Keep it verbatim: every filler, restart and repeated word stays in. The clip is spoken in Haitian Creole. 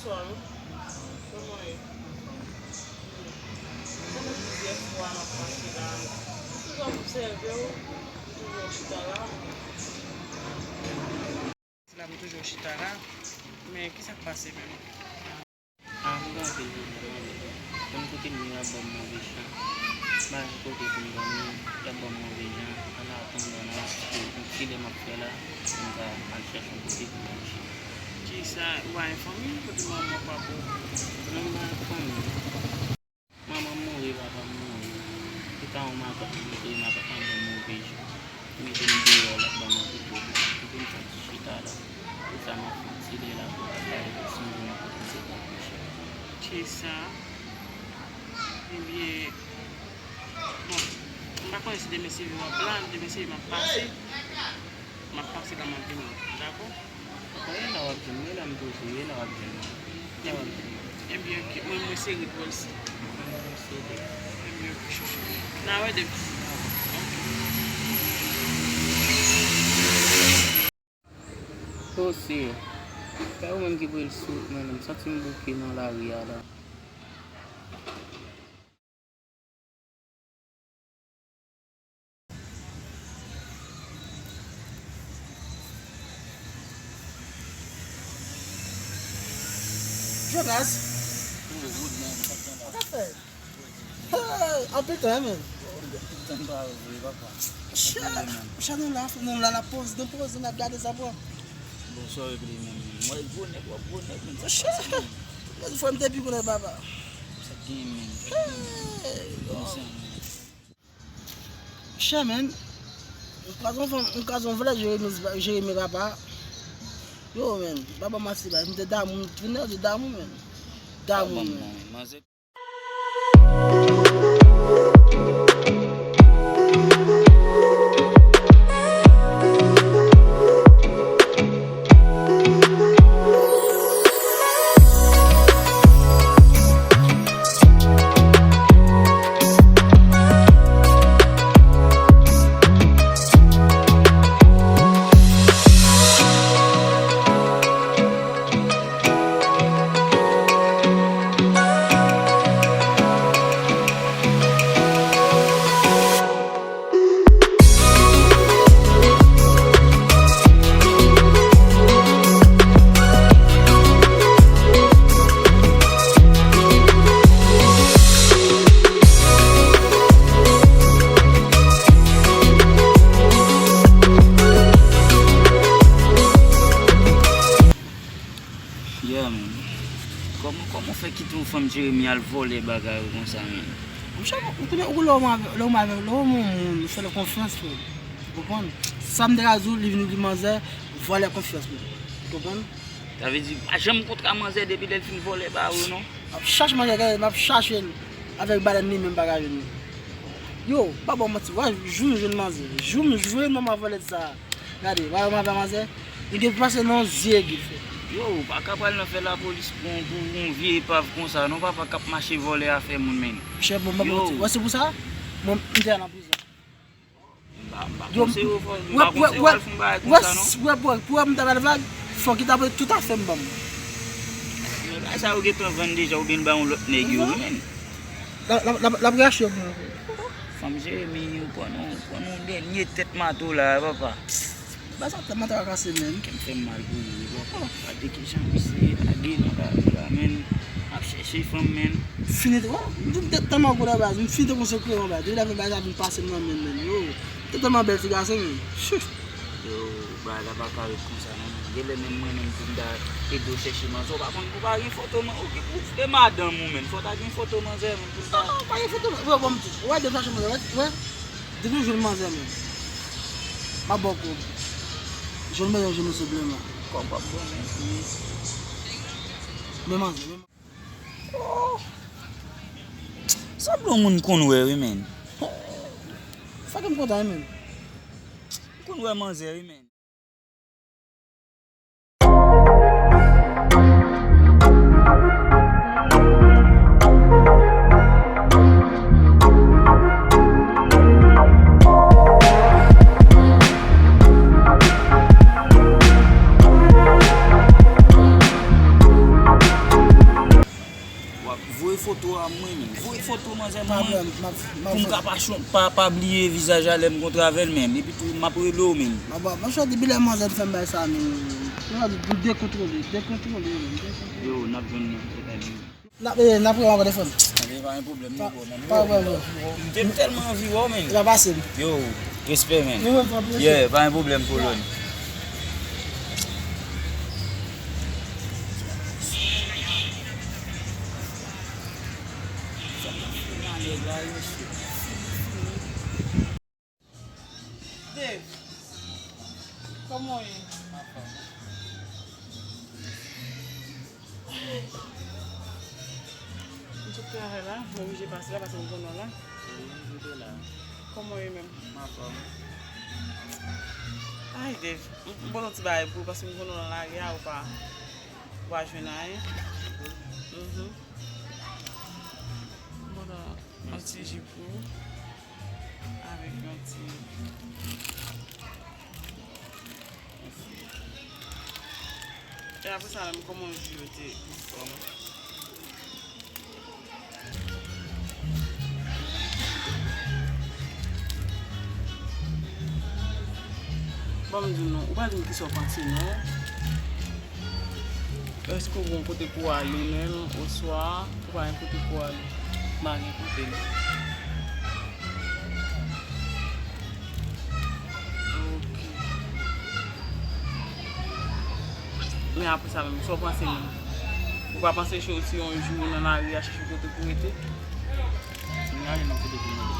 Bonswa, wi. Kòman w ye? Sa fè plizyè fwa m ap pase la. M toujou ap obsève w, ou toujou chita la. La, m toujou chita la. Men, ki sa k pase menm? Ah, m gen anpil pwoblèm avè l. Konn kote m ye, y ap ban m move jan. M pa gen kote pou m dòmi, y ap ban m move jan. An atandan, nan yon ti, yon ti lè m ap fè la, m ka al chèche yon kote pou m manje. Kisa, ou pa gen fanmi? Kote manman w, papa w? Non, m pa gen fanmi. Manman m mouri, papa m mouri. Se ta yon matant m te ye, matant lan ban m move jan. Li mete m deyò, l ap ban m anpil pwoblèm. Epi m sot chita la. Se sa m ap fè yon ti lè la pou m ta pale, si m jwenn yon kote m te ka kouche. Kisa? Ebyen, bon, m pa konnen si demen se jou w ap la, demen se m ap pase. M ap pase la, m ap vini. Dakò? Bon, e la w ap jwenn mwen, e la m poze, e la w ap jwenn mwen. E la w ap jwenn mwen. Ebyen, oke. Mwen, mwen sere pou wè l si. Mwen sere. Ebyen, oke, chouchou. N a wè demen. Oke. O, Seyè. Kay ou menm ki pou l sot, mwen, m santi m bouke nan lari a la. Jonas. Sa k ap fèt? Hey, anpil tan, wi, men. Chè, chè, nou la, nou la, n ap poze, nou poze, n ap gade sa, bro. Bonswa, Webley, men. Mwen, gwo nèg, w ap gwo nèg, men. Chè. Mwen di frè m te pi gwo nèg papa. Sa k genyen, men? Hey, bon. Chè, men. M kraze yon fanm, m kraze yon vòlè Jeremi, Jeremi papa. Yo, men. Papa Masiba, m te damou, m vin te damou, men. Damou, men. Yeah, man. Kòman, kòman w fè kite yon fanm Jeremi al vòlè bagay ou konsa, man? Monchè, ou konnen, ou lè w avè, lè w avè, lè w moun, ou fè l konfyans, frè. Ou konprann? Sa m te ka di w, li vin di manzè, vòlè konfyans, man. Ou konprann? Sa vle di, pa janm kontra manzè depi lè l fin vòlè ba ou, non? M ap chache manzè, gade, m ap chache l avèk balèn li, men m pa ka jwenn li. Yo, pa ba w manti, wè, jou m jwenn manzè, jou m jwenn manman vòlè sa. Gade, pa wè m avè manzè? Li gen pase nan zye, Gilfè. Yo, ou pa ka pral nan fè lapolis pou, pou yon vye epav konsa, non, papa k ap mache vòlè afè moun, men. Chè, bon, m pa manti. Wè, se pou sa, mwen, m te al nan prizon. M pa, m pa konseye w, fò, m pa konseye w al fè yon bagay konsa, non. Wè, wè, pou, pou m ta ba l vag, fòk li ta pran tout afè m ban m. Men bagay sa yo gentan vann deja, oubyen l ba yon lòt nèg yo, wi, men. L ap, l ap, l ap, l ap rache yo pou mwen. Fanm Jeremi, ou pran nou, ou pran nou dènye tèt mato la, papa. Ba sa tèlman trakase, men. Kè m fè m mal pou ou, wi, papa. Gade kijan misye lage nan lari a, men. Ap chèche fanm, men. Fini, wè, m te tèlman gwo nan baz, m fini te konsekwe an baz. Depi lè bagay sa vin pase m nan men, men, yo. Te tèlman bèl ti gason, men. Chut. Yo, bagay la pa ka ret konsa, non, men. Genlè menm mwen menm pou m ta ede w chèche manzè, ou pa konn, ou pa gen foto man-, ou gen, ou, e madanm ou menm, fò w ta gen foto manzè, menm, pou l ta. Non, non, pa gen foto, wè, bon, m di, wè, depi chache manzè, wè, wè, depi m jwenn manzè, menm. M ap ba w kob. Jwenn manzè, jwenn senpleman. Kòb w ap ban mwen, wi. Men manzè, men Oh! Sanble yon moun m konn wè, wi, men. Fòk m kontan, wi, men. M konn wè manzè, wi, men. Mwen menm. Voye foto manzè mwen. Pou m ka pa, pa, pa bliye vizaj la lè m kontre avè l menm. Epi tou, m ap rele w menm. Mwen chwa depi lè manzè fè m bay sa menm. Mwen chwa dekontwole, dekontwole menm, dekontwole. Yo, n ap jwenn nan. N ap, eh, n ap wè ankò telefòn. Anben, pa gen pwoblèm, nou bon, man. Pa gen pwoblèm. M te tèlman anvi wè w, men. E pa pase m. Yo, respè, men. Nou menm, pa gen pwoblèm. Yeah, pa gen pwoblèm, kolòn. Dave, kòman w ye? M sot travay la, m oblije pase la paske m konnen w la. Wi, m te la. Kòman w ye menm? M anfòm. Ay, Dave, m, m pote yon ti bagay pou ou paske m konnen w nan lari a, ou pa, ou pa jwenn anyen. Mhm. M pote yon ti ji pou ou. Avèk yon ti. E apre sa menm, kòman jou yo te pou fòm? Ban m di w non, ou pa di m kisa w panse non. Èske w gen yon kote pou w ale menm, oswa ou pa gen kote pou w ale? M pa gen kote non. Ok. Men apre sa menm, sa w panse menm? Ou pa panse se yon jou nan lari a chèche kote pou rete? M rale nan kote pou mwen.